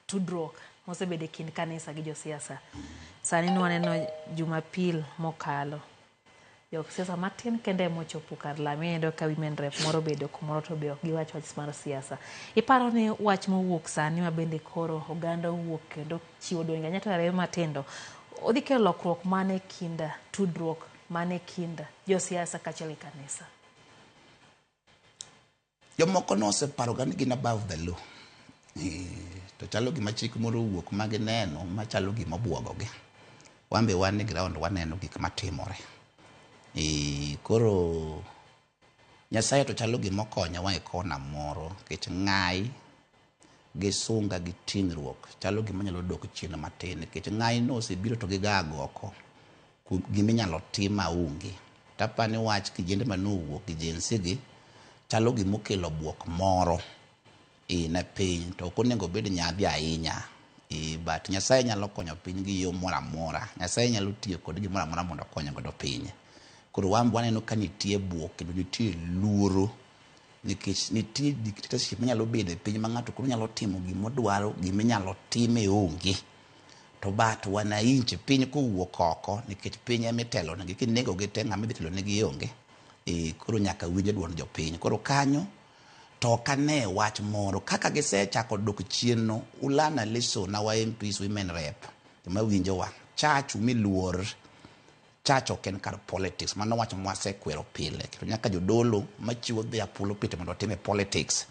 Tudruok mosebedo e kind kanisa gi josiasa. Sani nwaneno Jumapil mokalo, josiasa matin kende ema ochopo kar lamo. Iyudo ka women rep moro obedo kumoro to be ok giwach wach mar siasa. Iparo ni wach mowuok sani ma bende koro oganda owuok kendo chiwo duond nyaka rowere matindo, odhi kelo lokruok mane e kind tudruok mane e kind josiasa kaachiel gi kanisa? Jomoko noseparoga ni gin above the law. To chalo gima chik moro owuok ma gineno machalo gima obuogogi. Wan be wan e ground waneno gik matimore. Koro Nyasaye to chalo gima okonyowa e kona moro nikech ng'ayi gi sunga gi ting'ruok chalo gima nyalo dok chien matin nikech ng'ayi no osebiro to gigago oko gima inyalo tim maonge. To aparo ni wach kijende mane owuok gi Gen Z gi chalo gima okelo buok moro ne piny to ok onego obed nyadhi ahinya. But Nyasaye nyalo konyo piny gi yo moro amora. Nyasaye nyalo tiyo kod gimoro amora mondo okony godo piny. Koro wan waneno ka nitie buok kendo nitie luoro nikech nitie dictatorship manyalo bedo e piny ma ng'ato koro nyalo timo gimodwaro, giminyalo time onge. To but wananchi piny kowuok oko nikech piny ema itelonegi, kinegogi te ng'ama idhi telonegi onge. Koro nyaka winj duond jopiny. Koro kanyo to ok ane wach moro. Kaka gisechako dok chien no, u learn a lesson our MPs, women rep, joma winjowa. Church umi luor. Church ok en kar politics. Mano wach mwasekwero pile. Kendo nyaka jodolo machiwo their pulpit mondo otim e politics.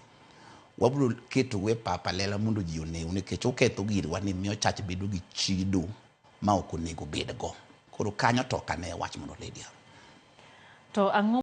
Wabiro ketou e pap alela mondo ji oneu nikech uketho girwa ni miyo church bedo gi chido ma ok onego bedgo. Koro kanyo to ok ane wach mondo Lydia. To ang'o